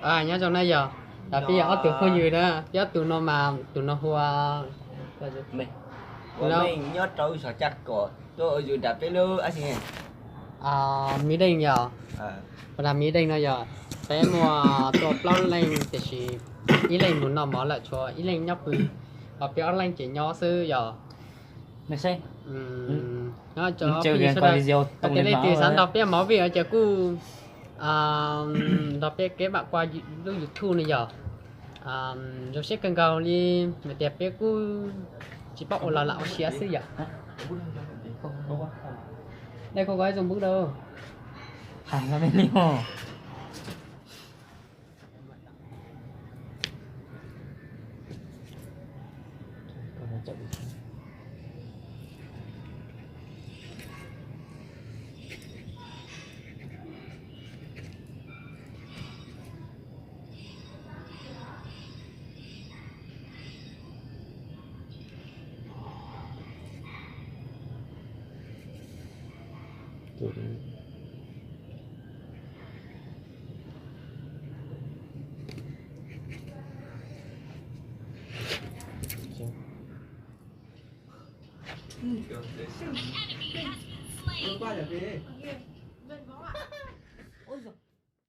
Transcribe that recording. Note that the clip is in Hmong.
Nyob zoo na yog, peb yog ob tug phooj ywg na, peb ob tug no mas tus no hu ua, nyob rau sov caj kom tuaj ua yus nram peb lub, mi deej yog, ua mi deej no yog peb muaj tuaj plaub leej tiam sis ib leej mus noj mov lawm, tshuav ib leej nyob pw, ho peb ob leej ces nyob xwb yog. Nyob rau phooj ywg sawv daws, yog tias leej twg xav nrog peb movie ces kuj nrog peb kev vam qua lub YouTube no yog. Zoo siab kawg nkaus li, vim tias peb kuj tsis paub ua los lam ua siab xwb yom. Dej koj kov zoo npwb rau.